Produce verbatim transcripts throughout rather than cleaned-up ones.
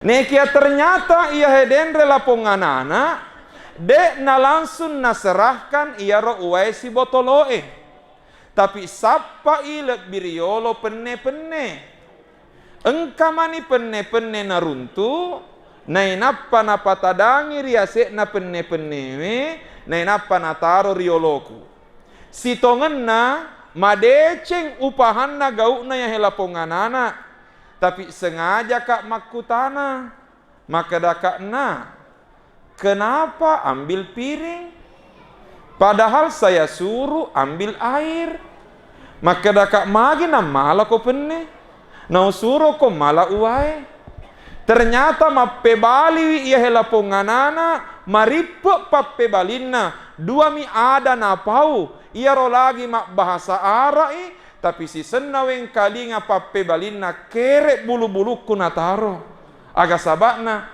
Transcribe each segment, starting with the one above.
Nekia ternyata iyahe denre lapong anana, de' nalangsung naserahkan iyaro uwae sibotolo'e. Tapi sappai lebbi riyolo penne-penne. Engka mani penne-penne naruntu, nainappa napatadangi ri ase'na penne-pennewe, nainappa nataro ri yoloku. Sitongenna, madeceng upahanna gau'na iyahe lapong anana, tapi sengajaka' makkutana. Makkedaka', "Nak, kenapa ambil piring? Padahal saya suruh ambil air." Makkedaka', "Magi nammalako penne? Nausuroko mala uwae." Ternyata mappebaliwi iyahe lapong anana, marippe' pappebalinna, duami ada napau, iyaro lagi mabbahasa Ara'i, tapi sisenna wengkalinga pappebalinna kere' bulu-bulukku nataro. Aga saba'na?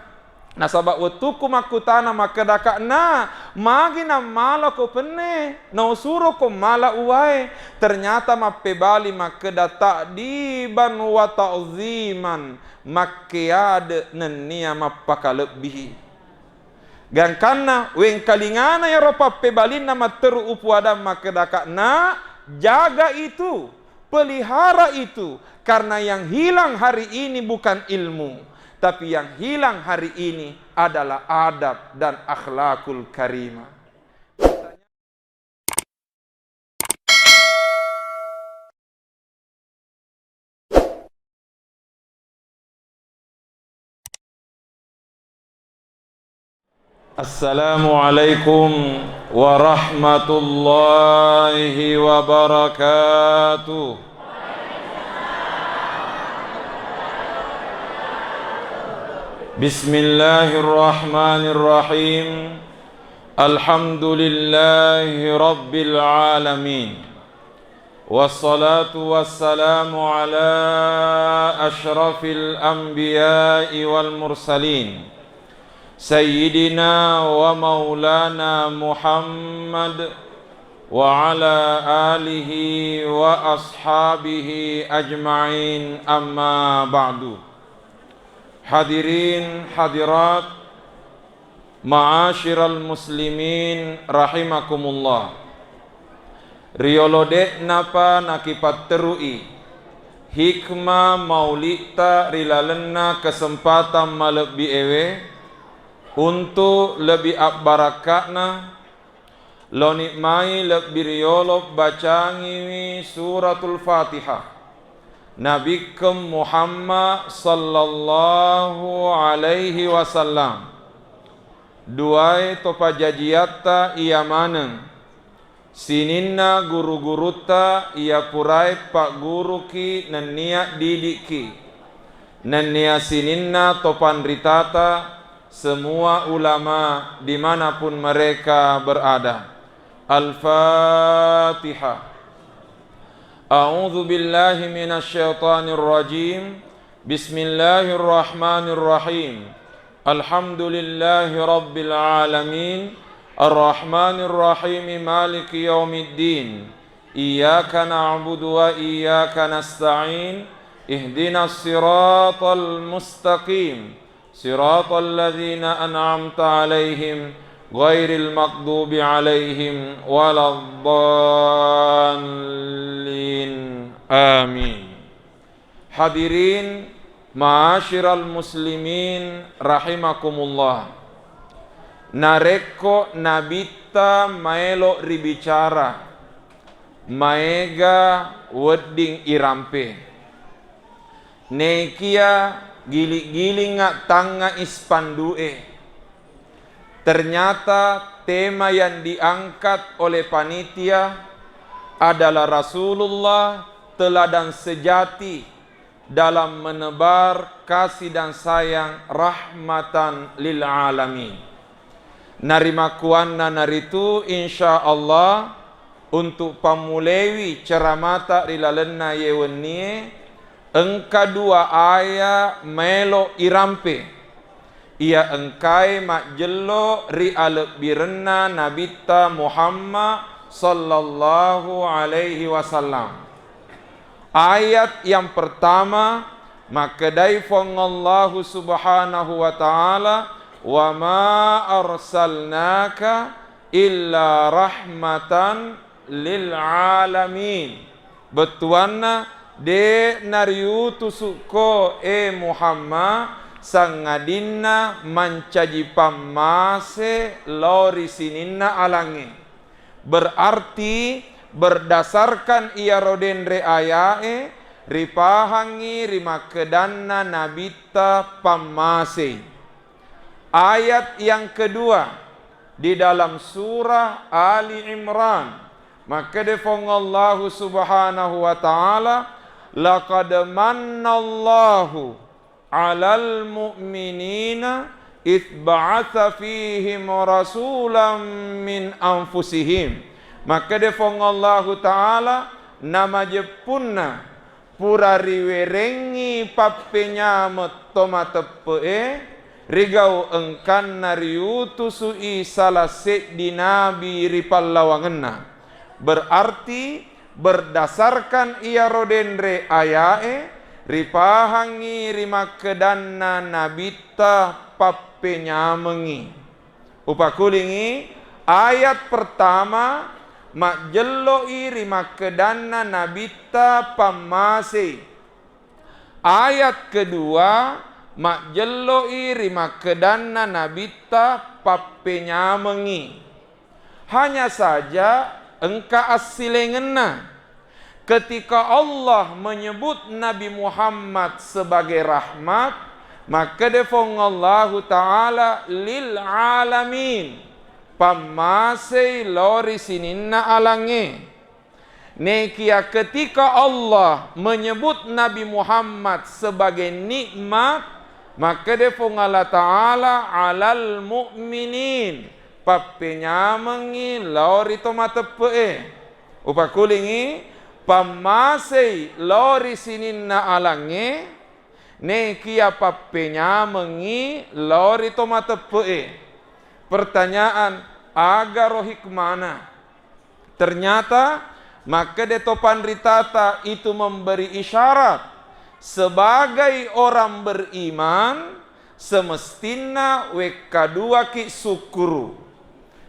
Nasaba' wettukku makkutana makkedaka', "Na, magi nammalako penne? Nausuroko mala uwae." Ternyata mappebali makkeda, "Ta'diban wa ta'ziman," makkeade' nennia mappakalebbihi. Gangkanna wengkalingana iyaro pappebalinna matteru upuadang makkedaka', "Na, jaga itu." Pelihara itu, karena yang hilang hari ini bukan ilmu, tapi yang hilang hari ini adalah adab dan akhlakul karimah. Assalamualaikum warahmatullahi wabarakatuh. Bismillahirrahmanirrahim. Alhamdulillahi rabbil alamin. Wassalatu wassalamu ala asyrafil anbiya'i wal mursalin, sayyidina wa maulana Muhammad wa ala alihi wa ashabihi ajma'in, amma ba'du. Hadirin hadirat, ma'asyiral muslimin rahimakumullah. Riyolo de'napa nakipatterui hikmah mauli'ta ri lalenna kesempatan malebbi ewe, untuk lebih abbarakka'na, loni mai lebbi riyolo bacangiwi Suratul Fatihah. Nabikkeng Muhammad sallallahu alaihi wasallam. Duae to pajajiatta iya maneng, sininna guru-gurutta iya purae pagguruki nennia didikki, nennia sininna to panritata, semua ulama dimanapun mereka berada. Al-Fatihah. A'udzu billahi minasy syaithanir rajim. Bismillahirrahmanirrahim. Alhamdulillahi rabbil alamin. Arrahmanirrahim. Maliki yaumiddin. Iyyaka na'budu wa iyyaka nasta'in. Ihdinas siratal mustaqim. Siratal ladzina an'amta 'alaihim ghairil maghdubi 'alaihim waladdallin. Amin. Hadirin, ma'asyiral muslimin rahimakumullah. Narekko Nabitta maelo ribicara, maega wedding irampe. Nekia giling-gilinga tangnga ispandu'e. Ternyata tema yang diangkat oleh panitia adalah Rasulullah, teladan sejati dalam menebar kasih dan sayang rahmatan lil alamin. Narimakkuannanaritu, insya Allah, untuk pammulewi ceramata ri lalenna ye wennie, engka dua aya maelo irampe, iya engkae majjello ri alebbirenna Nabitta Muhammad sallallahu alaihi wasallam. Ayat yang pertama, Makkedai Fuang Allahu Subhanahu wa Ta'ala, "Wa ma arsalnaka illa rahmatan lil alamin." Bettuanna, de' nariutusukko, e Muhammad, sangadinna mancaji pammase lao ri sininna alangnge. Berarti, berdasarkan iyaro denre ayae, ripahangngi rimakkedanna Nabitta pammasei. Ayat yang kedua di dalam surah Ali Imran, makkede Fuang Allahu Subhanahu wa Ta'ala, "Laqad mannallahu 'alal mu'minina idz ba'atsa fihim rasulam min anfusihim." Makkede Fuang Allahu Ta'ala, namajeppunna pura riwerengngi pappenyameng to mateppe'e, rigau engkanna riutusu'i sala seddi nabi ri pallawangenna. Berarti, berdasarkan iyaro denre ayae, ripahangngi rimakkedanna Nabitta pappenyamengngi. Upakulingngi, ayat pertama majjello'i rimakkedanna Nabitta pammasei. Ayat kedua majjello'i rimakkedanna Nabitta pappenyamengngi. Hanya saja engka assilengenna. Ketika Allah menyebut Nabi Muhammad sebagai rahmat, makkede Fuang Allahu Ta'ala, "Lil alamin," pammasei lao ri sininna alangnge. Nekia ketika Allah menyebut Nabi Muhammad sebagai nikmat, makkede Fuang Allah Ta'ala, "'Alal mu'minin," pappenyamengngi lao ri to mateppe'e. Upakulingngi, pammasei lao ri sininna alangnge, nekia pappenyamengngi lao ri to mateppe'e. Pertanyaan, agaro hikmana? Ternyata, makkede to panritata itu memberi isyarat, sebagai orang beriman, semestinna wekkaduaki sukkuru.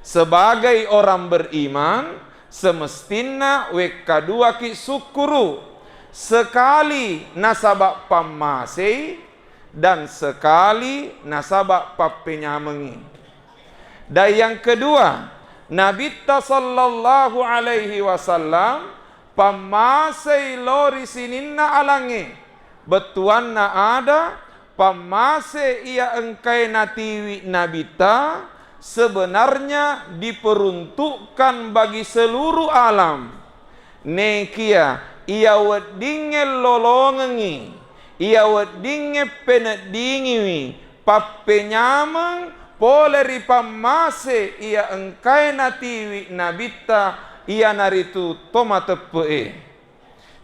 Sebagai orang beriman, semestinna wekkaduaki sukkuru. Sekali nasaba pammasei, dan sekali nasaba pappenyamengngi. Dan yang kedua, Nabitta sallallahu alaihi wasallam pammasei lao ri sininna alangnge. Bettuanna ada, pammase iya engkae natiwi Nabitta sebenarnya diperuntukkan bagi seluruh alam. Nekia iya weddingnge lolongengngi, iya weddingnge peneddingiwi pappenyameng pole ri pammase iya engkae natiwi Nabitta, iyanaritu to mateppe'e.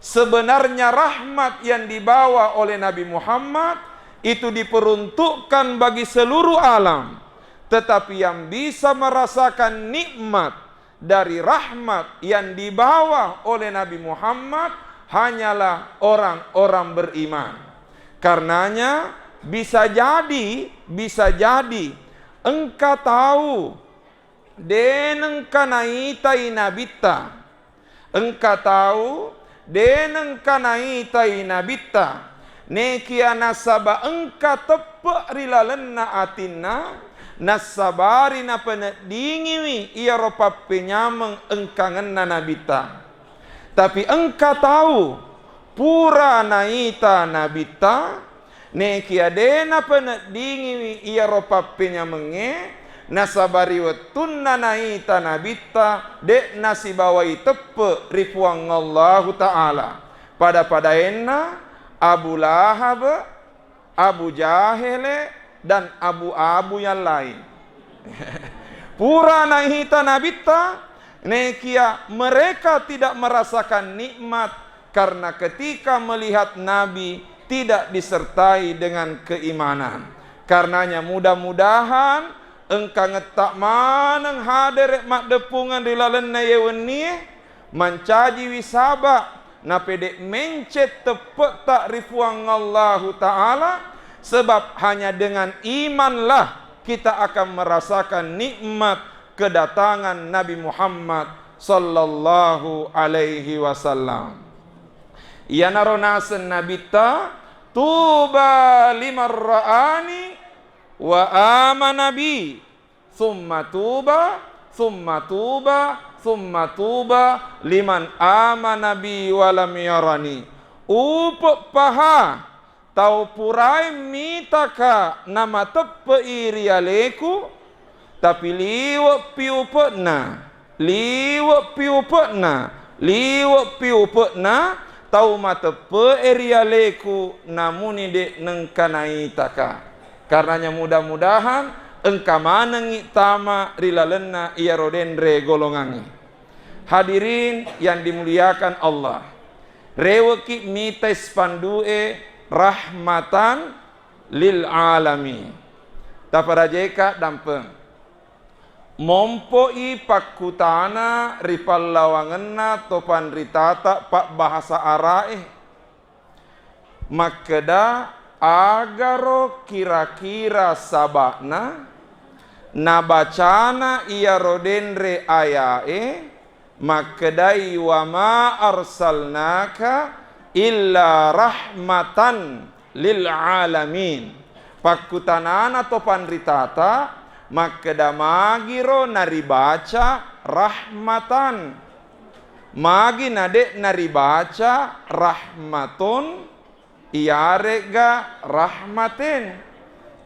Sebenarnya rahmat yang dibawa oleh Nabi Muhammad itu diperuntukkan bagi seluruh alam, tetapi yang bisa merasakan nikmat dari rahmat yang dibawa oleh Nabi Muhammad hanyalah orang-orang beriman. Karenanya, bisa jadi, bisa jadi engka tau de nengka naitai Nabitta. Engka tau de nengka naitai Nabitta. Nekia nasaba engka teppe ri lalenna atinna, nassabari napeneddingiwi iyaro pappenyameng engkangenna Nabitta. Tapi engka tau pura naita Nabitta, nekia de napeneddingiwi iyaro pappenyamengnge, nasaba ri wettunna naita Nabitta, de nasibawai teppe ri Puang Allahu Ta'ala. Pada-padaenna Abu Lahab, Abu Jahele, dan abu-abu yang lain. Pura naita Nabitta, nekia mereka tidak merasakan nikmat karena ketika melihat Nabi tidak disertai dengan keimanan. Karenanya, mudah-mudahan engka ngetta maneng hadere maddeppungeng ri lalenna ye wennie, mancajiwi saba Napede' mencet teppe'ta ri Puang Allahu Ta'ala, sebab hanya dengan imanlah kita akan merasakan nikmat kedatangan Nabi Muhammad sallallahu alaihi wasallam. Iyanaro naseng Nabitta, "Tuba liman ra'ani wa amana bi, summa tuba, summa tuba, summa tuba liman amana bi wa lam yarani." Upe' paha tau purae mitaka namateppe'i ri aleku, tapi liwe'pi upe'na, liwe'pi upe'na, liwe'pi upe'na tau mateppe'e ri aleku, namuni de' nengka naitaka. Karenanya mudah-mudahan engka manengngi tama ri lalenna iyaro denre golongangnge. Hadirin yang dimuliakan Allah, rewe'ki mitai spandue rahmatan lil alamin. Taparajeka dampeng. Mompo'i pakkutana ri pallawangenna to panritata pabbahasa Ara'e. Makkeda, agaro kira-kira saba'na nabacana iyaro denre aya'e, makkedai, "Wa ma arsalnaka illa rahmatan lil alamin." Pakkutanana to panritata, makkeda, magiro naribaca rahmatan? Magi na de' naribaca rahmaton, iyare'ga rahmaten,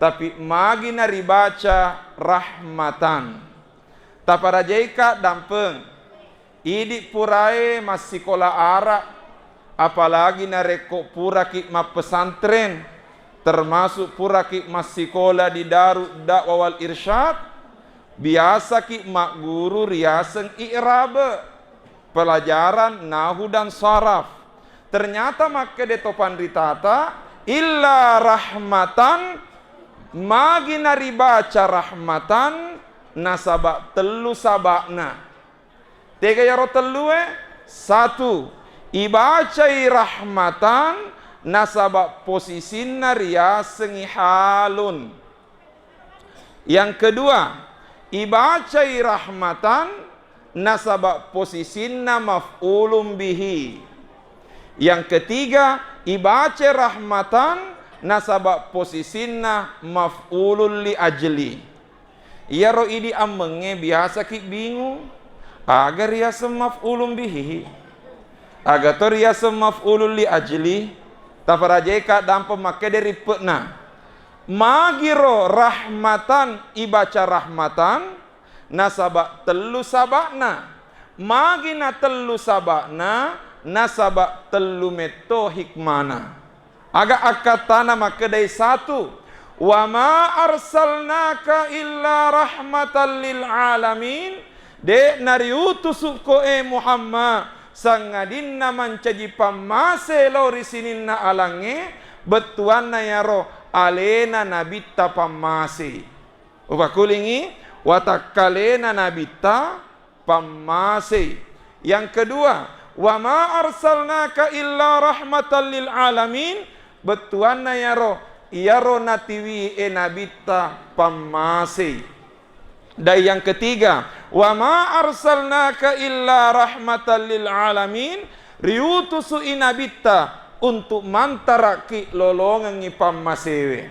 tapi magi naribaca rahmatan? Taparajaika dampeng. Idi' purae massikola Ara', apalagi narekko puraki' mappesantren, termasuk puraki' massikola di Darud Da'wah wal Irsyad, biasaki' magguru riaseng i'rabe, pelajaran nahu dan saraf. Ternyata makkeda to panritata, illa rahmatan, magi naribaca rahmatan, nasaba' tellu saba'na. Tega iyaro tellue? Satu, ibacai rahmatan nasaba' posisinna riasengngi halun. Yang kedua, ibacai rahmatan nasaba' posisinna maf'ulun bihi. Yang ketiga, ibacai rahmatan nasaba' posisinna maf'ulun li ajli. Iyaro idi' ammengnge biasaki' bingung, aga riaseng maf'ulun bihi, aga to riaseng maf'ulun li ajli. Taparajaika dampeng makkeda rippe'na. Magiro rahmatan ibaca rahmatan, nasaba' tellu saba'na. Magi na tellu saba'na, nasaba' tellu metto hikmana. Aga akkattana makkedai, satu, "Wa ma arsalnaka illa rahmatan lil alamin," de' nariutusukko e Muhammad sangadinna mancaji pammase lao ri sininna alangnge, bettuanna iyaro alena nabitta pammase. Upakulingi, watakkalena nabitta pammasei. Yang kedua, "Wa ma arsalnaka illa rahmatan lil alamin," bettuanna iyaro, iyaro natiwi e nabitta pammasei. Dan yang ketiga, "Wa ma arsalnaka illa rahmatan lil alamin," riutusu i nabitta untuk mantaraki lolongengngi pammasewe.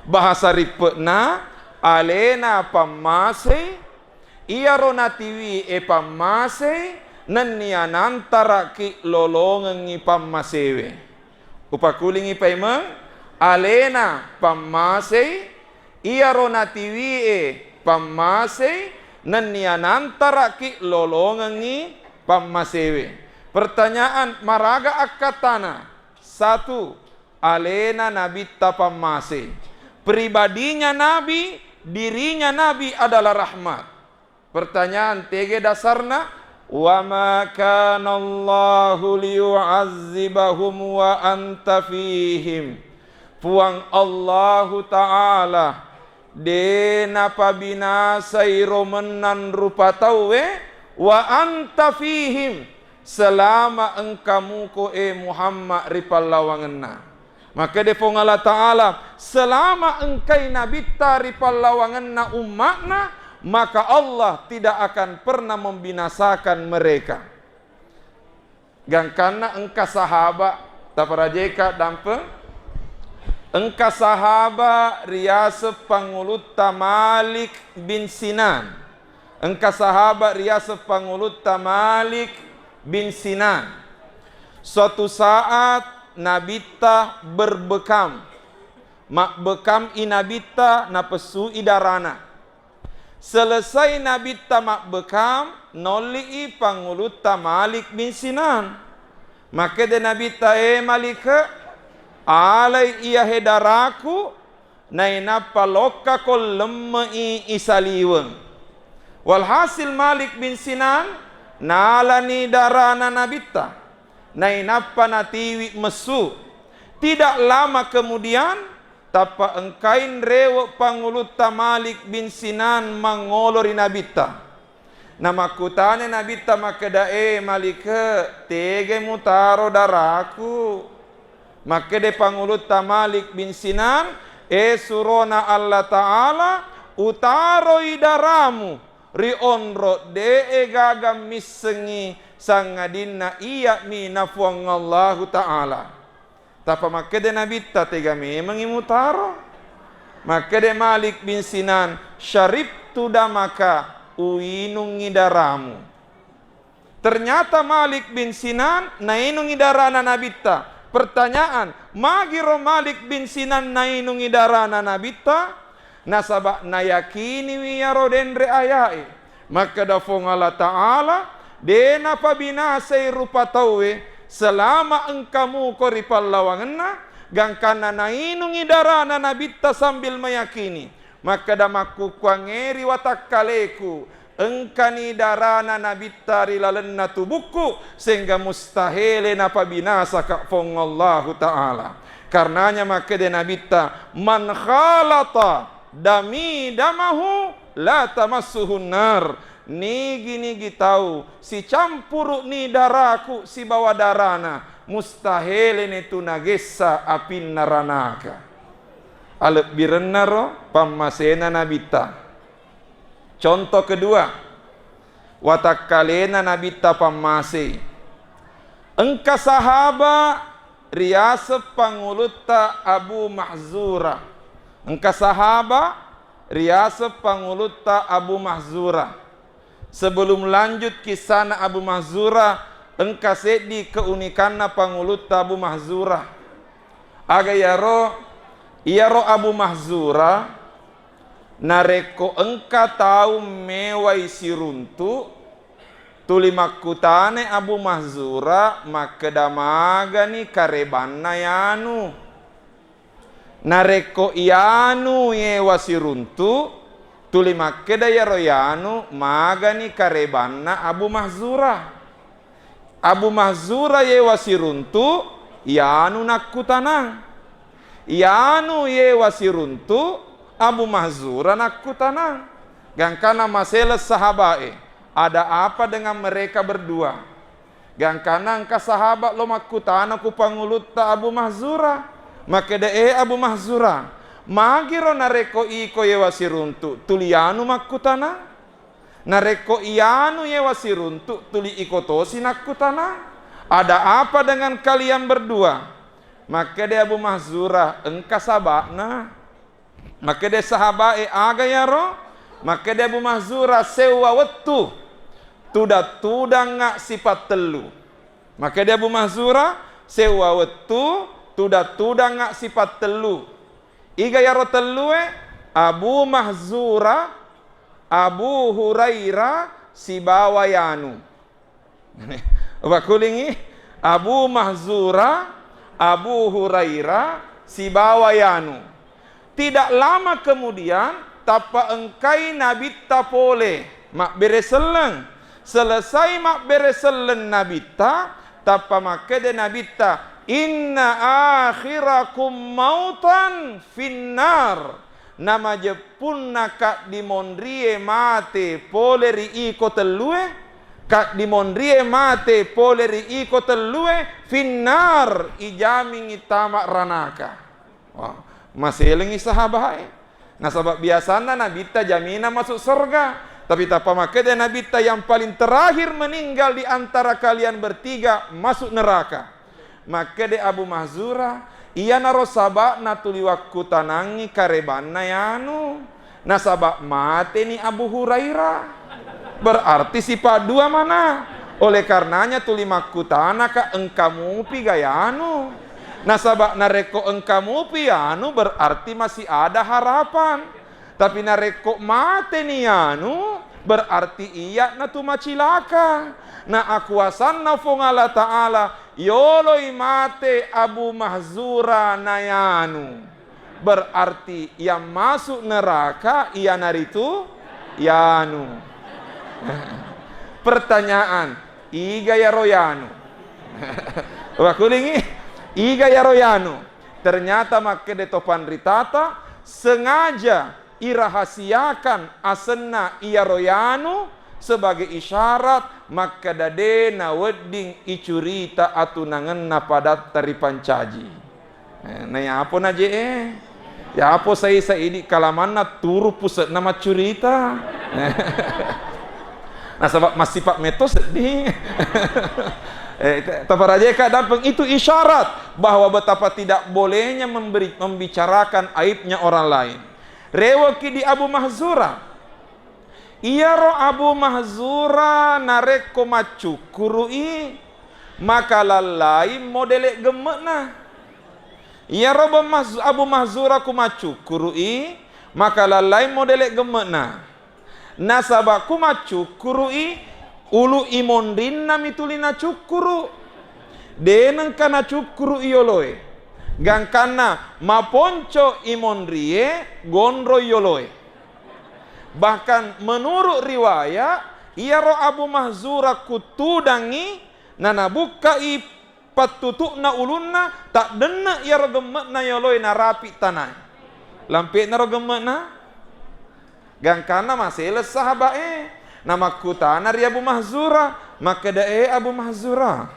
Bahasa rippe'na, alena pammasei, iyaro natiwi e pammasei, nennia nantaraki lolongengngi pammasewe. Upakulingi paimeng, alena pammasei, iyaro natiwi e pammasei, nennia nantaraki lolongengngi pammasewe. Pertanyaan, maraga akkattana? Satu, alena nabitta pammase. Pribadinya Nabi, dirinya Nabi adalah rahmat. Pertanyaan, tege dasarna? "Wa ma kana Allahu liyu'azzibahum wa anta fihim." Puang Allahu Ta'ala de' napabinasai ro mennang rupa tauwe, wa anta fihim, Selama engkamuko, e Muhammad, ri pallawangenna. Makkeda Puang Allah Ta'ala, selama engkai nabitta ri pallawangenna umma'na, maka Allah tidak akan pernah membinasakan mereka. Gangkanna engka sahaba, taparajeka dampeng, engka sahaba riaseng pangulutta Malik bin Sinan. Engka sahaba riaseng pangulutta Malik bin Sinan. Suatu saat nabitta berbekam. Mabbekam i nabitta, napessui darana. Selesai nabitta mabbekam, nolli i pangulutta Malik bin Sinan. Makkeda nabitta, e Malik, alai iyahe daraku, nainappa lokkako lemme'i isaliweng. Walhasil Malik bin Sinan nalani darana nabitta, nainappa natiwi messu. Tidak lama kemudian, tappa engkai nrewe pangulutta Malik bin Sinan mangolo ri nabitta. Namakkutana nabitta makkeda, e Malik, tegai mutaro daraku? Makkeda pangulutta Malik bin Sinan, e surona Allah Ta'ala, utaroi daramu ri onro de'e gaga missengngi sangadinna iya'mi na Puang Allahu Ta'ala. Tappa makkeda nabitta, tega memengngi mutaro? Makkeda Malik bin Sinan, syaribtu damaka, uinungngi daramu. Ternyata Malik bin Sinan nainungi darana nabitta. Pertanyaan, magiro Malik bin Sinan nainungi darana nabitta? Nasaba nayakiniwi iyaro denre ayae. Makkeda Puang Allah Ta'ala, de napabinasai rupa tauwe selama engkamuko ri pallawangenna, gangkanna nainungi darana nabitta sambil meyakini. Makkeda makkukkuangngeri watakkaleku, engkani darana nabitta ri lalenna tubukku, sehingga mustahele napabinasaka Puang Allahu Ta'ala. Karenanya makkeda nabitta, man khalata dami damahu la tamassuhun nar. Nigi-nigi tau sicampuru ni daraku sibawa darana, mustahele ni tu nagessa apinna ranaka. Alebbirennaro pammasena nabitta. Contoh kedua, watakkalena nabitta pammasei. Engka sahaba riaseng pangulutta Abu Mahzura. Engka sahaba riaseng pangulutta Abu Mahzura. Sebelum lanjut kisahna Abu Mahzura, engka seddi keunikanna pangulutta Abu Mahzura. Aga iyaro? Iyaro Abu Mahzura, narekko engka tau mewai siruntu, tuli makkutana Abu Mahzura makkeda, magani karebanna yanu. Narekko iyanu yewa siruntu, tuli makkeda iyaro yanu, magani karebanna Abu Mahzura. Abu Mahzura yewa siruntu, iyanu nakkutanang. Iyanu yewa siruntu, Abu Mahzura nakkutanang. Gangkana maseleng sahabae, ada apa dengan mereka berdua? Gangkana engka sahaba lo makkutana ku pangulutta Abu Mahzura. Makkeda, e Abu Mahzura, magiro narekko iko yewa siruntu, tuli anu makkutana? Narekko iyanu yewa siruntu, tuli iko tosi nakkutana? Ada apa dengan kalian berdua? Makkeda Abu Mahzura, engka saba'na. Makkeda sahabae, aga yaro? Makkeda Abu Mahzura, sewwa wettu tudang-tudangnga sipattellu. Makkeda Abu Mahzura, sewwa wettu tudang-tudangnga sipattellu. Iga yaro tellue? Abu Mahzura, Abu Hurairah, sibawa yanu. Upakkulingngi, Abu Mahzura, Abu Hurairah, sibawa yanu. Tidak lama kemudian, tappa engkai nabitta pole mabbere selleng. Selesai mabbere selleng nabitta, tappa makkeda nabitta, inna akhirakum mautan finnar. Namajeppunna kaddi monrie mate pole ri iko tellue, Kaddimonrie mate pole ri iko tellue, finnar, ijamingngi tama ranaka. Wah, maselengngi sahabae. Nasaba biasanna Nabitta jamina masuk sorga. Tapi tappa makkeda Nabitta, yang paling terakhir meninggal di antara kalian bertiga masuk neraka. Makkeda Abu Mahzura, iyanaro saba'na tuli wakkutanangngi karebanna yanu. Nasaba mateni Abu Hurairah. Berarti sifat dua mana? Oleh karenanya tuli makkutanaka, engka mupi ga yanu? Nasaba narekko engka mupi yanu, berarti masih ada harapan. Tapi narekko mateni yanu, berarti iya'na tu macilaka. Na akuasanna Fuang Allah Ta'ala, yoloi mate Abu Mahzura na yanu. Berarti yang masuk neraka iyanaritu yanu. Pertanyaan, iga yaro yanu? Wakulingi, iga yaro yanu? Ternyata makkeda to panritata, sengaja irahasiakan asenna iyaro yanu sebagai isyarat makkeda de nawedding icurita atunangenna padatta ripancaji. Eh, na yapo naje e? Yapo sai-sai idi kalamanna turu puse'na maccurita. Nasaba massipa metto seddi. Eh, te-, taparajeka dampeng itu isyarat bahwa betapa tidak bolehnya memberi, membicarakan aibnya orang lain. Reweki di Abu Mahzura. Iyaro Abu Mahzura narekko maccukkuru'i, maka lallai modele gemme'na. Iyaro Abu Mahz-, Abu Mahzura ku maccukkuru'i, maka lallai modele gemme'na. Nasaba ku maccukkuru'i, ulu imonrinna mi tuli nacukkuru. De nengka nacukkuru iyoloe. Gangkanna maponco imonrie gondro iyoloe. Bahkan menurut riwayat, iyaro Abu Mahzura kuttudangngi nanabukkai pattutu'na ulunna, taddenne iyaro gemme'na yoloe narapi tanae. Lampe'naro gemme'na? Gangkanna maseleng sahaba'e, namakkutana ri Abu Mahzura, makkeda, "E Abu Mahzura,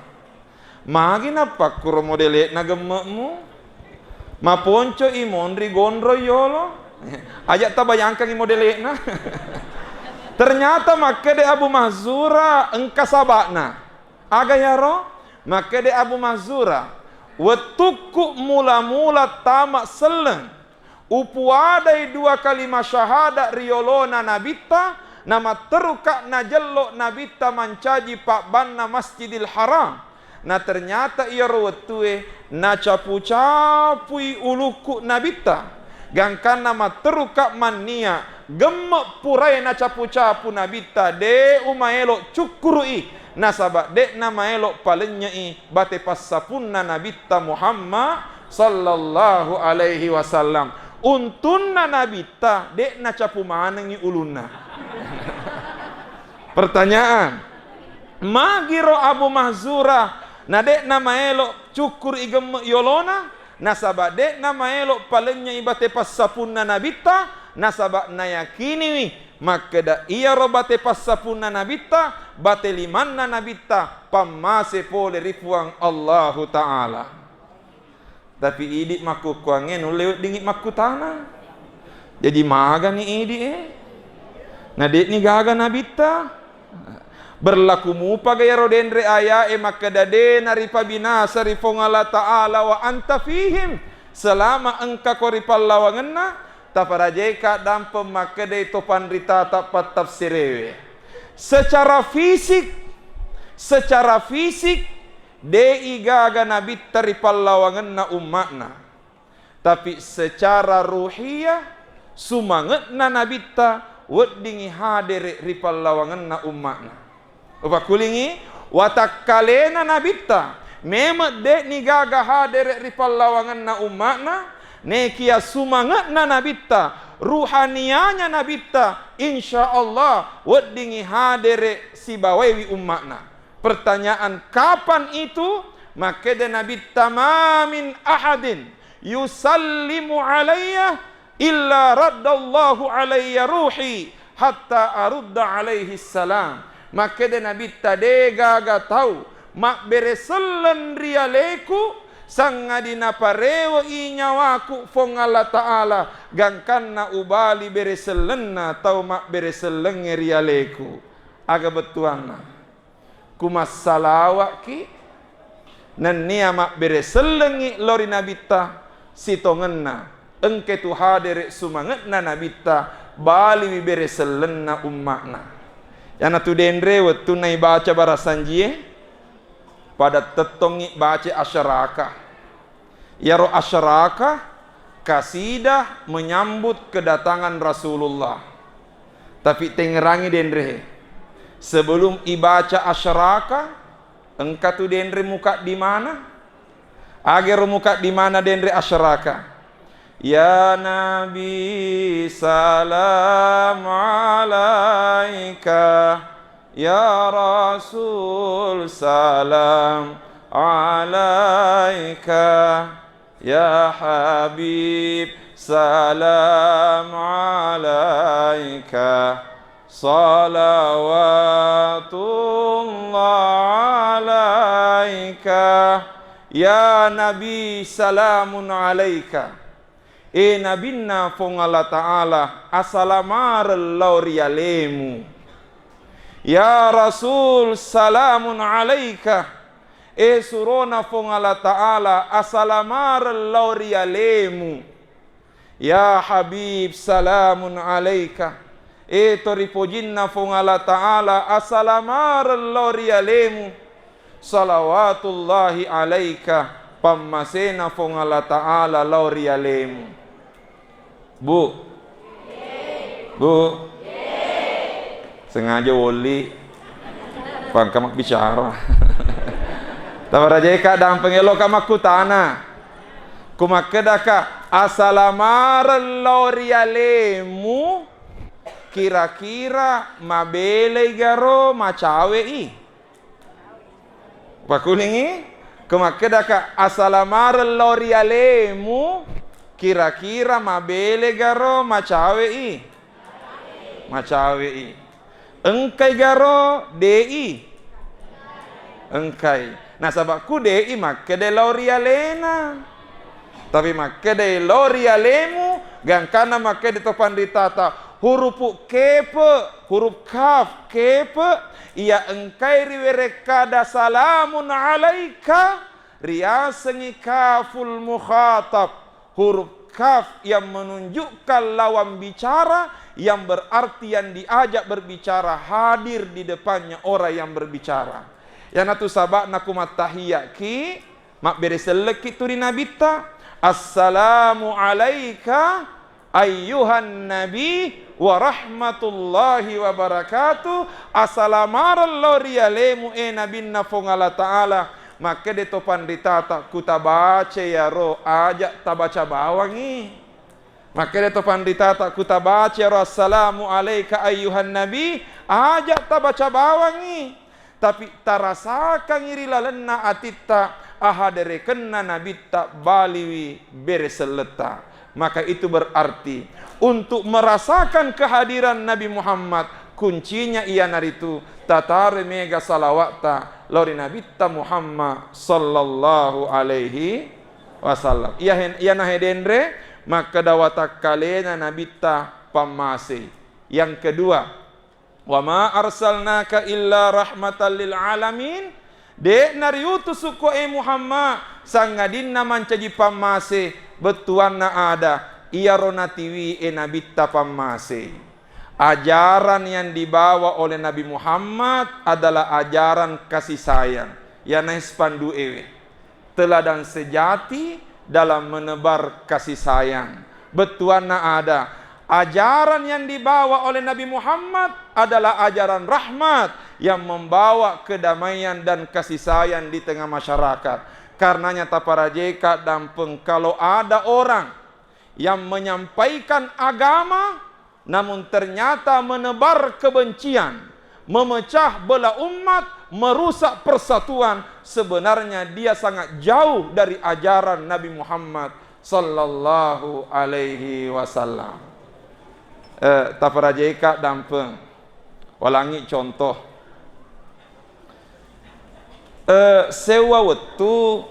magi nappakkuro modele'na gemme'mu? Maponco imonri gondro yolo?" Aja tabayangkangngi modele'na. Ternyata makkeda Abu Mahzura engka saba'na. Aga yaro? Makkeda Abu Mahzura, wettukku mula-mula tama selleng, upuadai dua kalima syahada ri yolona Nabitta, namatteruka najello Nabitta mancaji pabbanna Masjidil Haram. Na ternyata iyaro wettue nacapu-capui ulukku Nabitta. Gangkanna matteruka mannia gemme purae nacapu-capu Nabitta, de umaelo cukkuru'i, nasaba de'na maelo palennyei bate passapunna Nabitta Muhammad sallallahu alaihi wasallam. Untunna Nabitta de nacapu manengngi ulunna. Pertanyaan, magiro Abu Mahzura na de'na maelo cukkuru i gemme yolona? Nasaba de'na maelo palennyei bate passapunna Nabitta, nasaba nayakiniwi makkeda iyaro bate passapunna Nabitta, bate limanna Nabitta, pammase pole ri Puang Allahu Ta'ala. Tapi idi makkukkuangnge nulle weddingngi makkutana. Jaji magani idi e? Na de'ni gaga Nabitta? Berlaku mupaga iyaro denre ayae makkeda de naripabinasa ri Puang Allah Ta'ala wa anta fihim, selama engkako ri pallawangenna? Taparajaika dampeng makkedai to panritata pattafsirewe. Secara fisik, secara fisik, de'i gaga Nabitta ri pallawangenna umma'na. Tapi secara ruhiyah, sumange'na Nabitta weddingngi hadere ri pallawangenna umma'na. Upakkulingi, watakkalena Nabitta memeng de'ni gaga hadere ri pallawangenna umma'na, nekia sumange'na Nabitta, ruhanianya Nabitta, insya Allah weddingngi hadere sibawaiwi umma'na. Pertanyaan, kapan itu? Makkeda Nabitta, "Ma min ahadin yusallimu alayya illa raddallahu alayya ruhi hatta arudda alaihi salam." Makkeda Nabitta, "De gaga tau mabbere selleng ri aleku, sangadinna parewe'i nyawaku Puang Allah Ta'ala, gangkanna ubali bere sellenna tau mabbere sellengnge ri aleku." Aga bettuanna? Kumassalawa'ki, nennia mabbere sellengngi lao ri Nabitta, sitongenna engke tu hadere sumange'na Nabitta, baliwi bere sellenna umma'na. Iyanatu denre wettunna ibaca barasanjie, pada tettongngi baca asyraka. Iyaro asyraka, kasidah menyambut kedatangan Rasulullah. Tapi tengngerangi denre, sebelum ibaca asyraka, engka tu denre mukaddimana. Agero mukaddimana denre asyraka. Ya Nabi, salam alaika. Ya Rasul, salam alaika. Ya Habib, salam alaika. Salawatullah alaika. Ya Nabi, salamun alaika. E Nabinna Puang Allah Ta'ala, asalamareng lao ri alemu. Ya Rasul, salamun alaika. E surona Puang Allah Ta'ala, asalamareng lao ri alemu. Ya Habib, salamun alaika. E to ripojinna Puang Allah Ta'ala, asalamareng lao ri alemu. Salawatullahi alaika, pammasena Puang Allah Ta'ala lao ri alemu. Bu. Bu. Sengaja woli. Pangka mabbicara. Tabarajeka dampeng eloka makkutana. Kumakkedaka, asalamareng lao ri alemu, kira-kira mabelei garo macawe'i? Pakulingi, ko makkedaka, asalamareng lao ri alemu, kira-kira mabele garo macawe'i? Macawe'i. Engkai garo de'i? Engkai. Nasaba ku de'i makkeda lao ri alena. Tapi makkeda lao ri alemu, gangkanna makkeda to panritata, hurupu kepe, huruf kaf, kepe, iya engkai riwerekkada salamun alaika, riasengngi kaful mukhatab, huruf kaf yang menunjukkan lawan bicara, yang berarti yang diajak berbicara hadir di depannya orang yang berbicara. Iyanatu saba'na ku mattahiyaki, mabbere sellekki tu ri Nabitta, "Assalamu alaika ayyuhan nabi wa rahmatullahi wa barakatuh." Asalamareng lao ri alemu, e Nabinna Puang Allah Ta'ala. Makkeda to panritata, ku tabaca iyaro, aja tabaca bawangngi. Makkeda to panritata, ku tabaca iyaro, "Assalamu alaika ayyuhan nabi," aja tabaca bawangngi. Tapi tarasakangngi ri lalenna atitta, ahaderekenna Nabitta baliwi bere selletta. Maka itu berarti untuk merasakan kehadiran Nabi Muhammad, kuncinya iyanaritu tatare mega salawatta lao ri Nabitta Muhammad sallallahu alaihi wasallam. Iya hen-, iyana hedenre makkeda watakkalena Nabitta pammase. Yang kedua, "Wa ma arsalnaka illa rahmatan lil alamin." De' nariutusukko, e Muhammad, sangadinna mancaji pammase, bettuanna ada, iyaro natiwi e Nabitta pammase. Ajaran yang dibawa oleh Nabi Muhammad adalah ajaran kasih sayang. Iyana spanduk ewe. Teladan sejati dalam menebar kasih sayang. Bettuanna ada, ajaran yang dibawa oleh Nabi Muhammad adalah ajaran rahmat yang membawa kedamaian dan kasih sayang di tengah masyarakat. Karenanya taparajeka dampeng, kalau ada orang yang menyampaikan agama, namun ternyata menebar kebencian, memecah belah umat, merusak persatuan, sebenarnya dia sangat jauh dari ajaran Nabi Muhammad sallallahu alaihi wasallam. Eh, taparajeka dampeng. Walangi contoh. Eh, sewwa wettu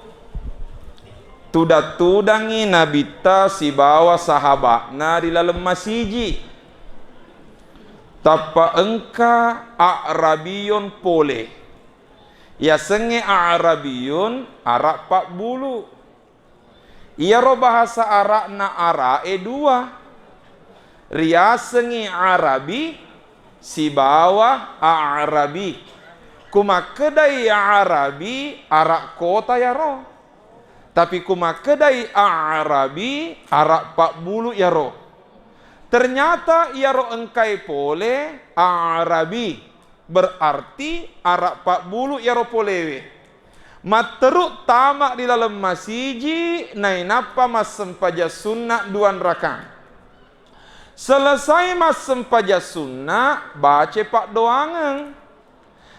tudang-tudangngi Nabitta sibawa sahaba'na ri laleng masiji. Tappa engka A'rabiyun pole. Yasengnge A'rabiyun, ara' pabbulu. Iyaro bahasa Ara'na ara'e dua. Riasengngi Arabi sibawa A'rabi. Ku makkedai Arabi, ara' kota yaro. Tapi ku makkedai A'rabi, ara' pabbulu yaro. Ternyata iyaro engkae pole A'rabi, berarti ara' pabbulu iyaro polewe. Matteru tama ri laleng masiji, nainappa massempajang sunna duanrakang. Selesai massempajang sunna, bace paddoangeng.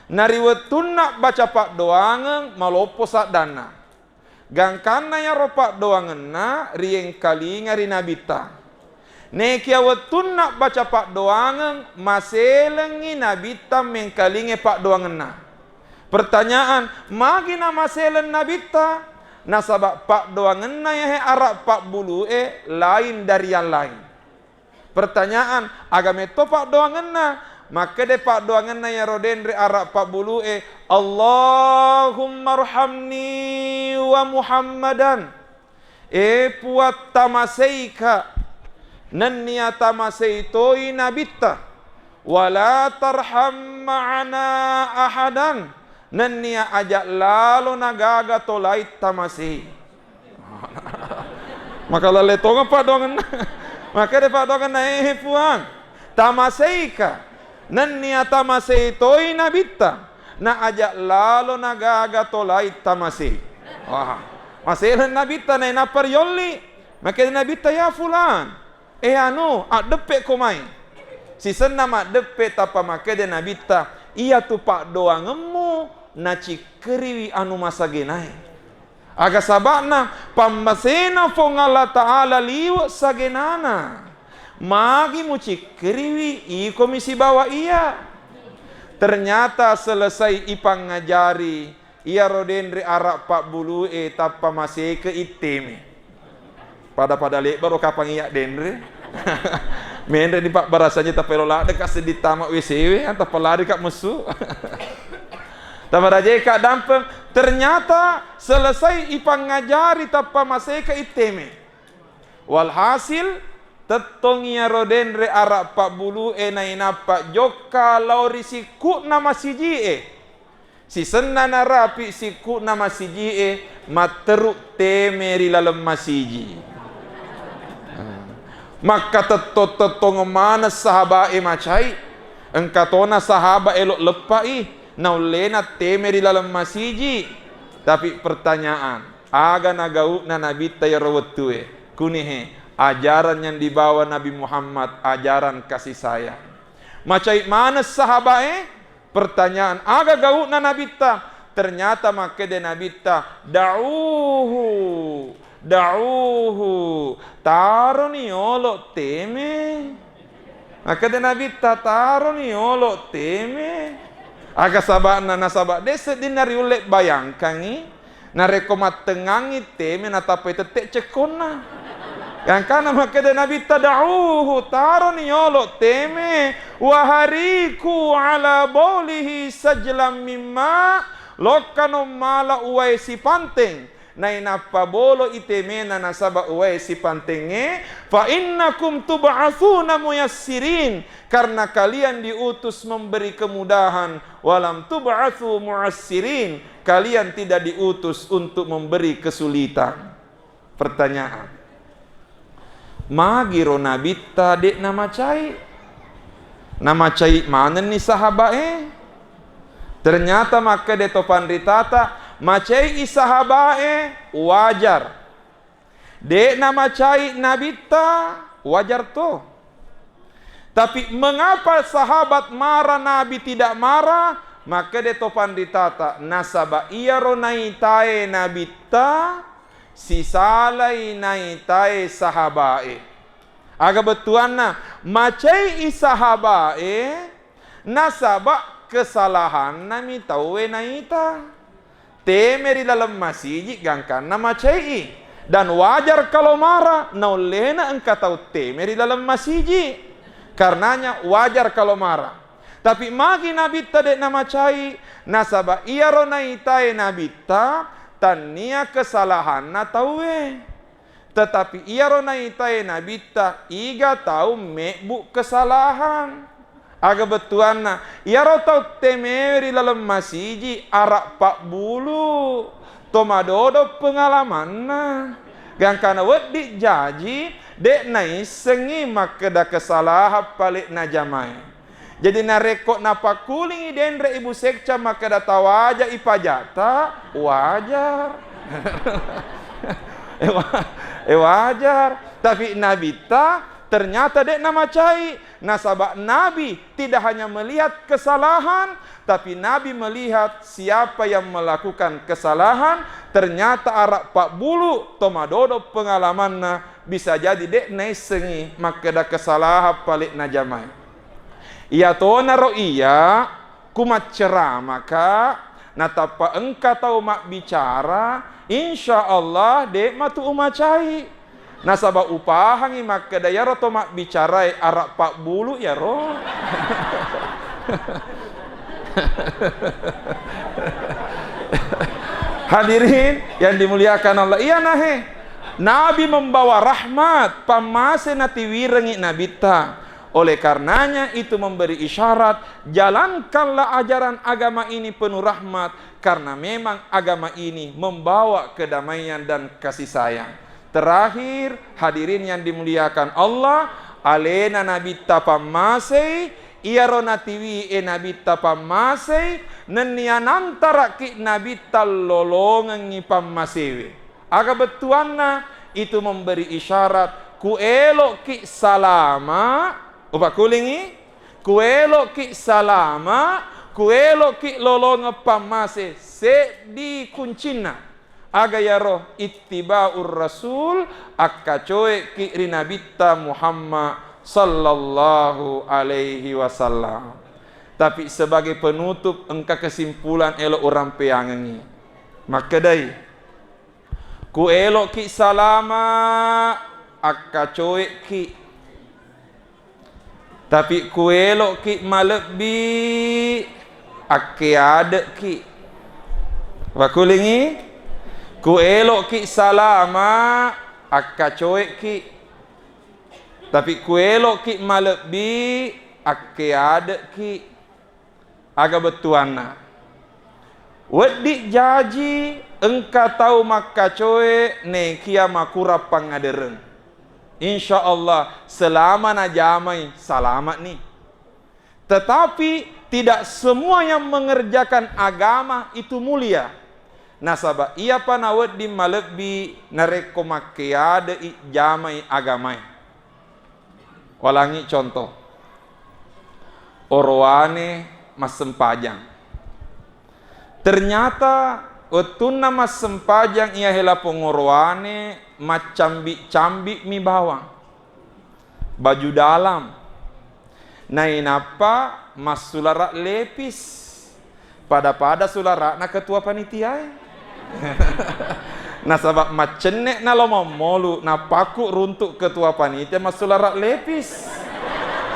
Na ri wettunna baca paddoangeng, maloppo saddanna. Gangkanna iyaro paddoangenna riengkalinga ri Nabitta. Nekia wettunna baca paddoangeng, maselengngi Nabitta mengkalingai paddoangenna. Pertanyaan, magi namaseleng Nabitta? Nasaba paddoangenna yahe ara' pabbulu'e lain dari yang lain. Pertanyaan, aga metto paddoangenna? Makkeda paddoangenna iyaro denre ara' pabbulu'e, "Allahummarhamni wa Muhammadan." E Puang, tamaseika, nennia tamasei toi Nabitta. "Wala tarham ma'ana ahadan." Nennia aja' lalo nagaga to laing tamasei. Maka lalle tongeng paddoangenna. Makkeda paddoangenna, "Eh Puang, tamaseika, nennia tamasei toi Nabitta, na aja' lalo nagaga to laing tamasei." Wah, maseleng Nabitta nainappa riolli. Makkeda Nabitta, "Ya Fulan, eh anu, addeppe'ko mai." Sisenna maddeppe tappa makkeda Nabitta, "Iyatu paddoangemmu nacikkeriwi anu masagenae." Aga saba'na? Pammasena Puang Allah Ta'ala liwe' sagenana. Magi mucikkeriwi, ikomi sibawa iya. Ternyata selesai ipangngajari, iyaro denre ara' pabbulu'e tappa maseke itteme. Pada-pada lebbaro kapang iya denre. Menre ni pabbarasanya tappa elo ladde ka seddi tama W C we, tappa lari ka messu. Tappa rajai ka dampeng. Ternyata selesai ipangngajari tappa maseke itteme. Walhasil, tettong iyaro denre ara' pabbulu'e nainappa jokka lao ri sikku'na masiji'e. Sisenna narapi sikku'na masiji'e, matteru teme ri laleng masiji. Makkatettong-tettongeng maneng sahaba'e macai. Engka tona sahaba' elo' leppa'i, naullena teme ri laleng masiji. Tapi pertanyaan, aga nagau'na Nabitta iyaro wettue? Kunihe, ajaran yang dibawa Nabi Muhammad, ajaran kasih sayang. Macai maneng sahaba'e, pertanyaan, aga gau'na Nabitta? Ternyata makkeda Nabitta, "Da'uhu, da'uhu, taroni yolo teme." Makkeda Nabitta, "Taroni yolo teme." Aga saba'na? Nasaba' de' seddinna riulle bayangkangngi, narekko mattengngangngi teme natappai tette' cekkonna. Gangkanna makkeda Nabitta, "Da'uhu, taroni yolo teme, wahariku ala baulihi sajlam mimma, lokkano mala uwae sipanteng, nainappa boloi temena nasaba' uwae sipantengnge, fa innakum tub'atsuna muyassirin, karena kalian diutus memberi kemudahan, walam tub'atsu mu'assirin, kalian tidak diutus untuk memberi kesulitan." Pertanyaan, magiro Nabitta de' namacai? Namacai manenni sahaba'e? Ternyata makkeda to panritata, macai sahaba'e wajar. De' namacai Nabitta, wajar to. Tapi mengapa sahabat marah, Nabi tidak marah? Makkeda to panritata, nasaba' iyaro naitae Nabitta sisalai naitae sahaba'e. Aga bettuanna? Macai sahaba'e nasaba' kesalahannami tauwe naita. teme ri laleng masiji gangkanna macai'i. Dan wajar kalau marah, naullena engka tau teme ri laleng masiji. Karenanya wajar kalau marah. Tapi magi Nabitta de' namacai? Nasaba iyaro naitae Nabitta tannia kesalahanna tauwe. Tetapi iyaro naitae Nabitta, iga tau mebbu kesalahan. Aga bettuanna, iyaro tau temewe ri laleng masiji ara pabbulu, to madodo pengalamanna. Gangkana wedding jaji, de' naissengngi makkeda kesalahan pale najamae. Jadi narekko napakkulingi denre Ibu Sekca makkeda tawaja ipajata, wajar. Eh, wa-, eh, wajar. Tapi Nabitta ternyata de' namacai. Nasaba Nabi tidak hanya melihat kesalahan, tapi Nabi melihat siapa yang melakukan kesalahan, ternyata ara pabbulu to madodo pengalamanna, bisa jadi de' naissengngi makkeda kesalahan pale najamae. Iyatonaro iya, ku macceramaka, natappa engka tau mabbicara, insya Allah de' matu umacai. Nasaba upahangi makkeda iyaro to mabbicarae ara pabbulu iyaro. Hadirin yang dimuliakan Allah, iya nahe. Nabi membawa rahmat, pammase natiwirengi Nabitta. Oleh karenanya itu memberi isyarat, jalankanlah ajaran agama ini penuh rahmat, karena memang agama ini membawa kedamaian dan kasih sayang. Terakhir, hadirin yang dimuliakan Allah, alena Nabitta pammasei, iyaro natiwie Nabitta pammasei, nennia nantaraki Nabitta lolongengngi pammasewe. Aga bettuanna? Itu memberi isyarat, ku elo'ki salama, upakkulingi, ku elo'ki salama, ku elo'ki lolongeng pammase, seddi kuncinna. Aga yaro? Ittiba'ur Rasul, akkacoe'ki ri Nabitta Muhammad sallallahu alaihi wasallam. Tapi sebagai penutup, engka kesimpulan elo urampeangengngi. Makkedai, ku elo'ki salama, akkacoe'ki. Tapi ku elo'ki malebbi, akkeade'ki. Wakulingi, ku elo'ki salama, akkacoe'ki. Tapi ku elo'ki malebbi, akkeade'ki. Aga bettuanna? Wedding jaji engka tau makkacoe nekia makurang pangadereng. Insya Allah, selama najamai, selamat ni. Tetapi, tidak semua yang mengerjakan agama itu mulia. Nasaba, iyapa nawedding malebbi narekko makkeade'i jamai agamae. Walangi contoh. Orowane massempajang. Ternyata wettunna massempajang iya hela pongorowane, maccambi-cambi mi bawang. Baju dalam. Nainappa massulara lepis. Pada-pada sulara'na ketua panitiae. Nasaba maccenne'na lo mammolu, napakku runtuk ketua panitia massulara lepis.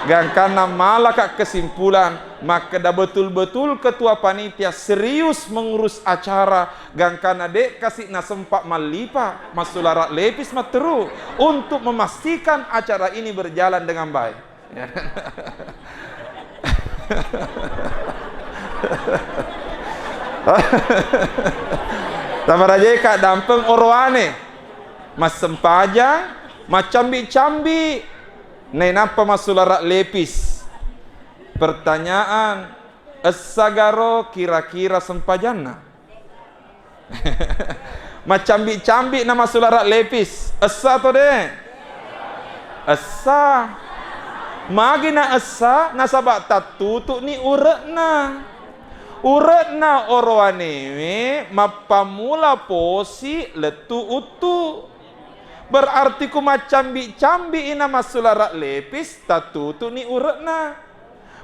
Gangkanna malaka kesimpulan, makkeda betul-betul ketua panitia serius mengurus acara, gangkanna de kasi nasempa mallipa, massulara lepis matteru untuk memastikan acara ini berjalan dengan baik. Tabarajeka dampeng orowane, massempajang, maccambi-cambi, nainappa massulara lepis. Pertanyaan, essagaro kira-kira sempajanna? Maccambi-cambi na massulara lepis. Essa to de? Essa. Magi na essa? Nasaba tattutu'ni ure'na. Ure'na orowanewe mappammula posi lettu uttu. Berarti ku maccambi-cambi ina massulara lepis, tattutu'ni ure'na.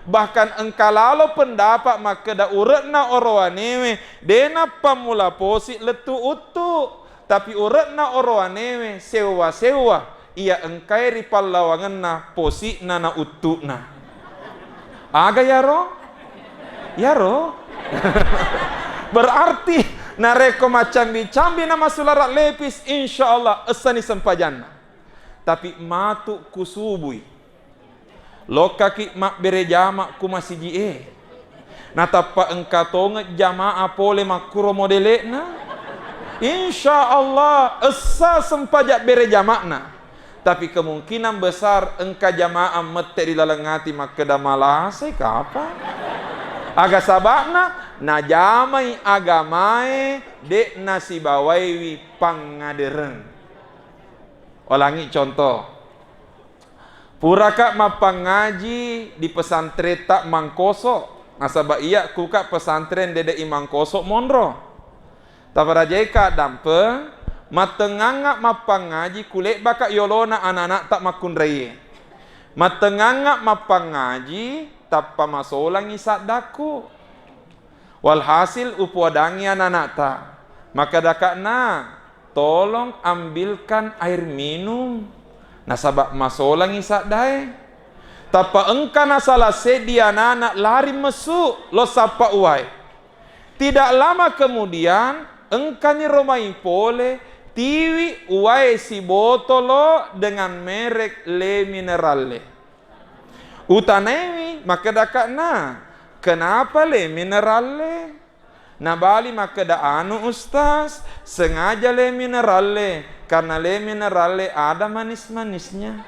Bahkan engka lalo pendapat makkeda ure'na orowanewe de nappammula posi lettu uttu, tapi ure'na orowanewe sewwa-sewwa iya engkae ri pallawangenna posi'na na uttu'na. Aga yaro? Yaro? Berarti narekko maccambi-cambi na masulara lepis, insya Allah essani sempajanna. Tapi matu kusubui. Lokkaki mabbere jama ku masiji'e. Natappa engka tongeng jamaah pole makkuro modele'na. Insya Allah essa sempaja bere jama'na. Tapi kemungkinan besar engka jamaah mette ri laleng ati makkeda, "Malasai kapa?" Aga saba'na najamai agamae de nasibawaiwi pangngadereng. Ulangi contoh. Puraka mappangngaji di pesantrenta Mangkoso, nasaba iya kuka pesantren dede'i Mangkoso monro. Taparajaika dampeng, mattengngangnga mappangngaji kulebbaka yolona anana'ta makkunraie. Mattengngangnga mappangngaji tappa masolangi saddakku. Walhasil upoadangngi anana'ta, makkedaka'na, "Tolong ambilkan air minum, nasaba masolangi saddae." Tappa engka nasala seddi anana lari messu lo sappa uwae. Tidak lama kemudian engkani romai pole tiwi uwae sibotolo dengan merek Le Minerale. Utanaiwi makkedaka'na, "Kenapa Le Minerale?" Nabali makkeda, "Anu Ustaz, sengaja Le Minerale, karena Le Minerale ada manis-manisnya."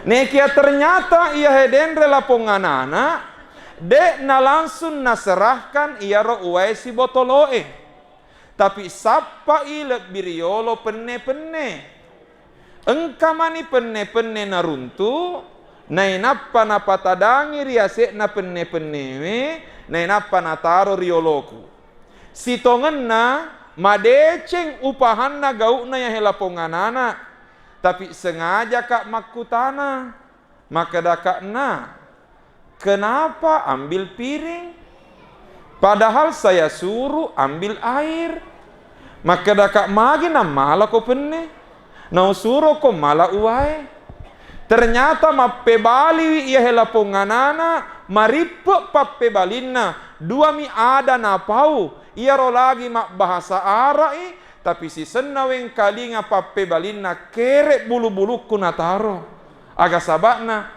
Nekia ternyata iya hedenre laponganana, de na langsung naserahkan iyaro uwae sibotoloe. Tapi sappai lebbi riyolo penne-penne. Engka mani penne-penne naruntu, nainappa napatadangi ri ase'na penne-pennewe, nainappa nataro ri yoloku. Sitongenna madeceng upahanna gau'na yahe laponganana, tapi sengajaka makkutana. Makkedaka'na, "Kenapa ambil piring? Padahal saya suruh ambil air." Makkedaka, "Magi nammalako penne? Nausuroko mala uwae." Ternyata mappebaliwi iya hela ponganana, marippe pappebalinna, duami ada napau, iyaro lagi mabbahasa Ara'i, tapi sisenna wengkalinga pappebalinna kere bulu-bulukku nataro. Aga saba'na?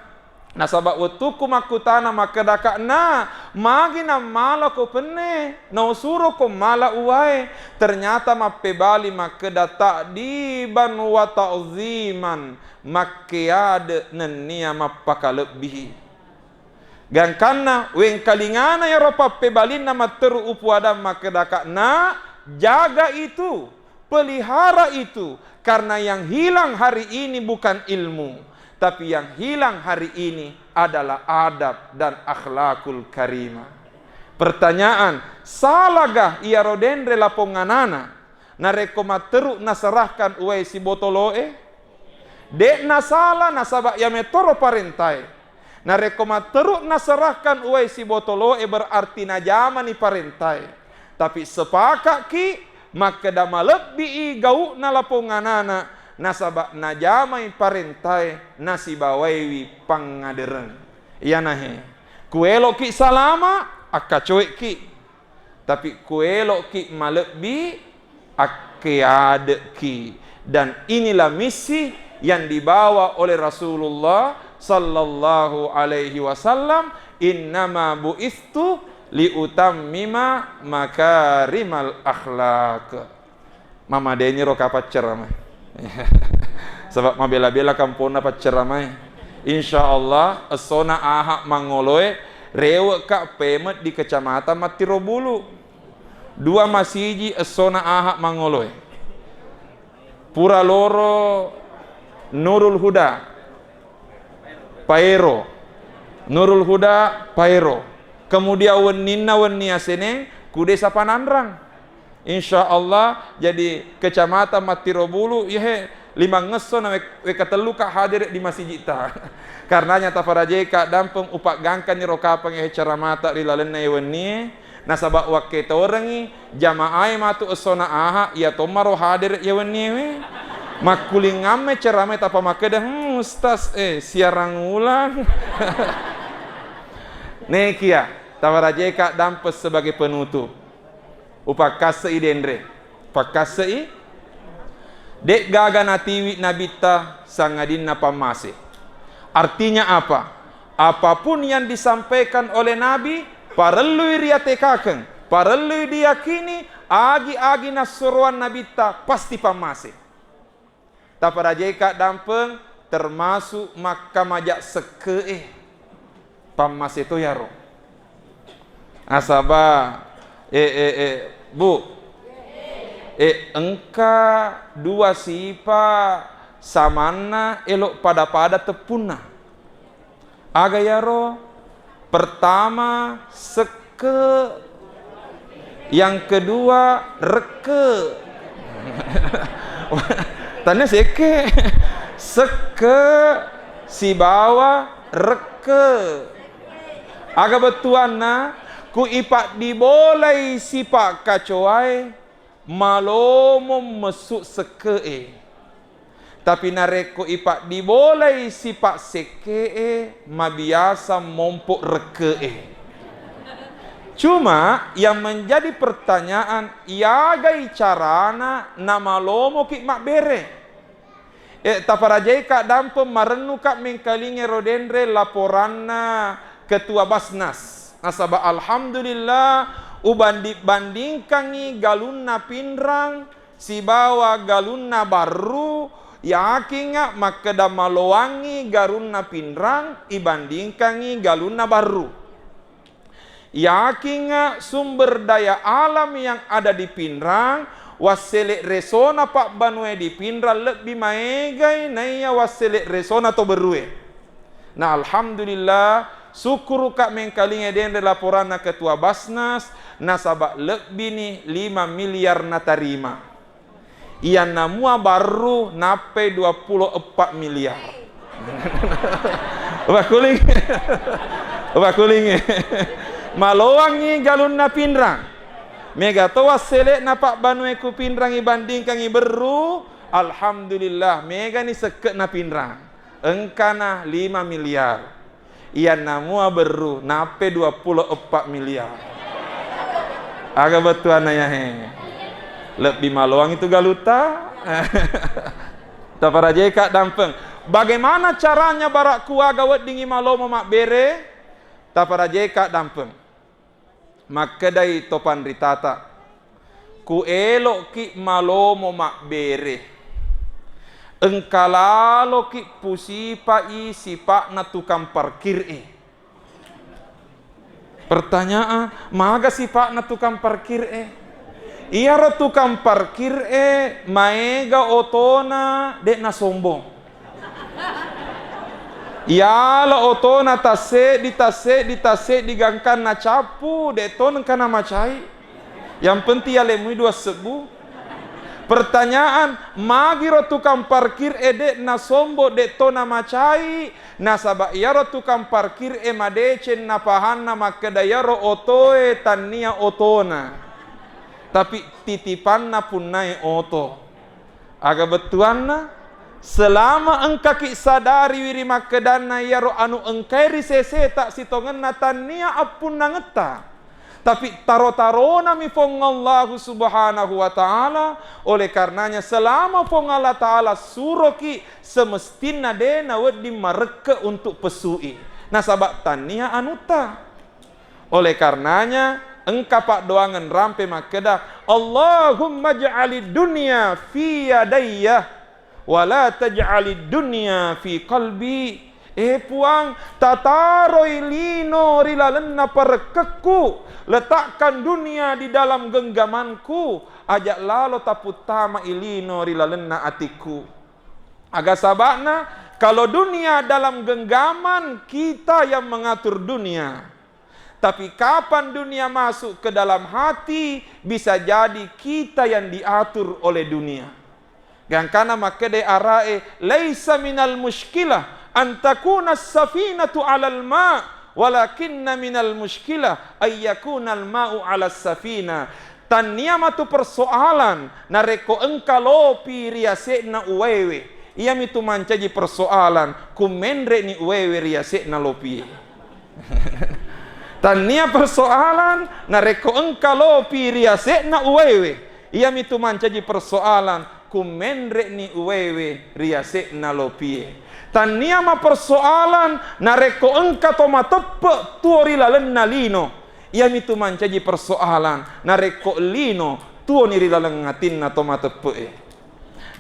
Nasaba wettukku makkutana makkedaka'na, "Magi nammalako penne, nausuroko mala uwae?" Ternyata mappebali makkeda, "Ta'diban wa ta'ziman, makkeade nennia mappakalebbihi." Gangkanna wengkalingana iyaro pappebalinna matteru upuadang makkedaka'na, "Jaga itu, pelihara itu, karena yang hilang hari ini bukan ilmu, tapi yang hilang hari ini adalah adab dan akhlakul karimah." Pertanyaan, salagah iyaro denre laponganana narekko matteru naserahkan uwae sibotoloe? De'na sala, nasaba iya metoro parentae. Narekko matteru naserahkan uwae sibotoloe, berarti najamani parentae. Tapi sepakatki makkeda malebbii gau'na laponganana, nasaba najamai parentae nasibawaiwi pangngadereng. Iyanahe, kueloki salama, akkacoekki. Tapi kueloki malebbi, akkeadekki. Dan inilah misi yang dibawa oleh Rasulullah sallallahu alaihi wasallam, "Innama bu'istu liutammima makarimal akhlak." Mamadeniro ka pacceramae. Sebab mabela-bela kamponna pacceramae. Insya Allah, essona aha mangoloe, rewekka pemet di Kecamatan Mattiro Bulu. Dua masiji essona aha mangoloe. Pura loro Nurul Huda. Paero. Nurul Huda, Paero. Kemudian wenninna wenni aseneng ku Desa Pananrang. Insya Allah, jadi Kecamatan Mattiro Bulu, iyahe Limangngesso na wek-, wekatelluka hadere di masijitta. Karenanya taparajeka dampeng upaggangkanni ro kapang e ceramata ri lalenna e wennie, nasaba wakketorengngi jamaae matu essona aha, iya tommaro hadere iya wennie we. Makkulingamme ceramae tapamakkeda, "Hmm, Ustaz, eh, siarang ulang." Nekia, taparajeka dampeng sebagai penutup. Upakkassei denre. Pakkassei. De'gaga natiwi nabitta sangadinna pammase. Artinya apa? Apapun yang disampaikan oleh Nabi, parellui riatekakeng, parellui diyakini, agi-agi nassuroang nabitta pasti pammase. Taparajeka dampeng, termasuk makkamaja sekke'e. Pammase to yaro. Nasaba, eh, eh, eh, Bu, eh, engka dua sipa samanna elo pada-pada teppunna. Aga yaro? Pertama, sekke. Yang kedua, rekke. Tania sekke. Sekke sibawa rekke. Aga bettuanna? Ku ipaddibolai sipa kacoae, malomo messu sekke'e. Tapi narekko ipaddibolai sipa sekke'e, mabiasa mompo rekke'e. Cuma yang menjadi pertanyaan, iyagai carana namalomoki mabbere? Eh, taparajaika dampeng marennuka mengkalinga ero denre laporanna Ketua Basnas. Nasaba alhamdulillah, ubandi-, bandingkangngi galunna Pinrang sibawa galunna Barru, yakingnga makkeda maloangngi galunna Pinrang ibandingkangngi galunna Barru. Yakingnga sumber daya alam yang ada di Pinrang, wassele resona pabbanue di Pinrang lebbi maegai naiya wassele resona to berrue. Nah, alhamdulillah, sukkuruka mengkalinga denre laporanna Ketua Basnas, nasaba lebbini lima miliar natarima. Iyanna mua Barru nappai dua puluh eppa miliar. Wakuling. Wakuling. Maloangngi galunna Pinrang. Mega to wassele'na pabbanue ku Pinrang ibandingkangngi Barru, alhamdulillah, megani sekke'na Pinrang. Engkana lima miliar. Iyanna mua Barru nappai dua puluh eppa miliar. Aga bettuanna yahe? Lebbi maloang itu galutta. Taparajaika dampeng. Bagaimana caranya bara kuaga weddingngi malomo mabbere? Taparajaika dampeng. Makkedai to panritata, "Ku elo'ki malomo mabbere, engka laloki pusipa'i sipa'na tukang parkir'e." Pertanyaan, maga sipa'na tukang parkir'e? Iyaro tukang parkir'e maega otona, de'na sombong. Iyala otona tasseddi, tasseddi, tasseddi gangkanna cappu, de' to engka namacai. Yang penting yalemui dua sebbu. Pertanyaan, magiro tukang parkir e de'na sombo, de' to namacai, nasaba iyaro tukang parkir e madeceng napahanna makkeda iyaro otoe tannia otona. Tapi titipanna punnae oto. Aga bettuanna? Selama engkaki sadariwi ri makkedanna iyaro anu engkae ri seseta sitongenna tannia appunnangetta, tapi taro-taronami Puang Allahu Subhanahu wa Ta'ala. Oleh karenanya, selama Puang Allah Ta'ala suroki, semestinna de' nawedding marekke untuk pessu'i, nasaba tannia anutta. Oleh karenanya, engka paddoangeng rampe makkeda, "Allahumma ja'alid dunya fi yadayya, wa la taj'alid dunya fi qalbi." Eh Puang, tataroi lino ri lalenna parekkekku, letakkan dunia di dalam genggamanku, aja lalo taputtamai lino ri lalenna atikku. Aga saba'na? Kalau dunia dalam genggaman, kita yang mengatur dunia. Tapi kapan dunia masuk ke dalam hati, bisa jadi kita yang diatur oleh dunia. Gangkana makkeda arae, "Laisa minal musykilah an takuna safinatu alal ma, walakinna minal musykilah ay yakunal ma'u alas safina." Tannia matu persoalan narekko engka lopi ri yase'na uwaewe, iyamitu mancaji persoalan ku menre'ni uwaewe ri yase'na lopie. Tannia persoalan narekko engka lopi ri yase'na uwaewe, iyamitu mancaji persoalan ku menre'ni uwaewe ri yase'na lopie. Tannia mapersoalan narekko engka to mateppe' tuo ri lalenna lino, iyamitu mancaji persoalan narekko lino tuoni ri laleng atinna to mateppe'e.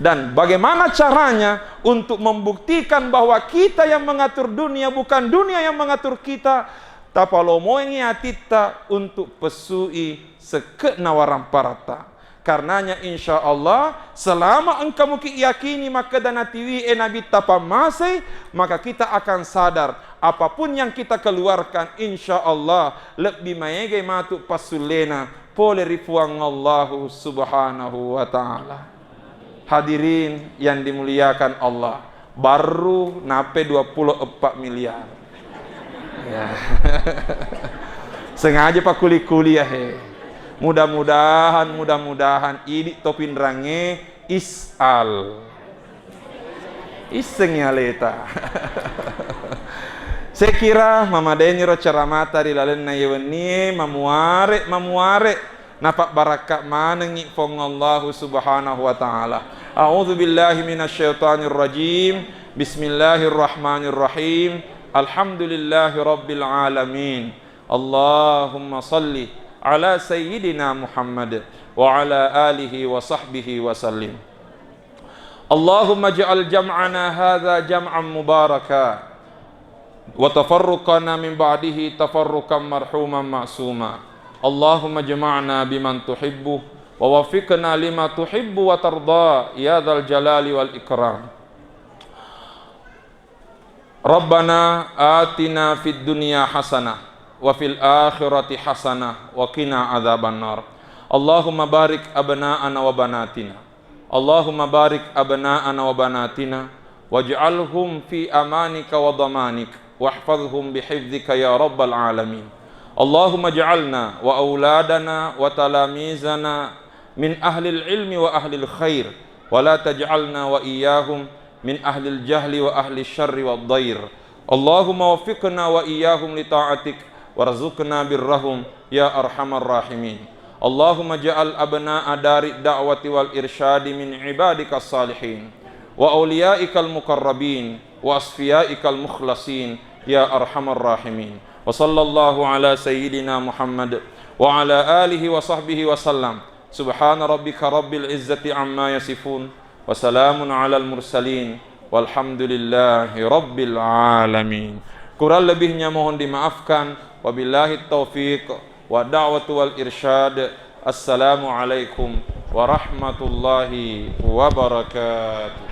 Dan bagaimana caranya untuk membuktikan bahwa kita yang mengatur dunia, bukan dunia yang mengatur kita? Tapalomoengi atitta untuk pessui sekke'na waramparatta. Karenanya, insya Allah, selama engka muki yakini makkeda natiwie Nabitta pammasei, maka kita akan sadar, apapun yang kita keluarkan, insya Allah, lebbi maega matu passullena pole ri Puang Allahu Subhanahu wa Ta'ala. Hadirin yang dimuliakan Allah, baru nape dua puluh empat miliar. Ya. Sengaja pakkuli-kuliah, he. Mudah-mudahan, mudah-mudahan idi to pinrangnge isal. Issengngi aleta. Sekira mamadeniro ceramata ri lalenna ye wennie, mamuare, mamuare napabbarakka manengngi Puang Allahu Subhanahu wa Ta'ala. A'udzu billahi minasyaitonir rajim. Bismillahirrahmanirrahim. Alhamdulillahi rabbil alamin. Allahumma salli ala sayyidina Muhammad wa ala alihi wa sahbihi wa sallim. Allahumma ij'al jam'ana hadza jam'an mubaraka wa tafarruqana min ba'dihi tafarruqan marhuman ma'suma. Allahumma ijma'na biman tuhibbu wa waffiqna lima tuhibbu wa tarda ya dzal jalali wal ikram. Rabbana atina fid dunya hasanah wa fil akhirati hasanah wa qina adzabannar. Allahumma barik abna'ana wa banatina. Allahumma barik abna'ana wa banatina waj'alhum fi amanika wa dhamanik wahfazhum bihifdzika ya rabbal alamin. Allahumma ij'alna wa auladana wa talamizana min ahlil ilmi wa ahlil khair, wa la taj'alna wa iyyahum min ahlil jahli wa ahli syarri wa dhair. Allahumma waffiqna wa iyyahum li ta'atik warzuqna birrahum ya arhamar rahimin. Allahumma ja'al abna'a darid da'wati wal irsyadi min ibadikas salihin wa awliyaikal muqarrabin wa asfiyaikal mukhlasin ya arhamar rahimin. Wa sallallahu ala sayyidina Muhammad wa ala alihi wa sahbihi wa sallam. Subhana rabbika rabbil izzati amma yasifun. Wa salamun alal mursalin. Walhamdulillahi rabbil alamin. Kurang lebihnya mohon dimaafkan. Wabillahi taufiq wa da'watu wal irsyad. Assalamualaikum warahmatullahi wabarakatuh.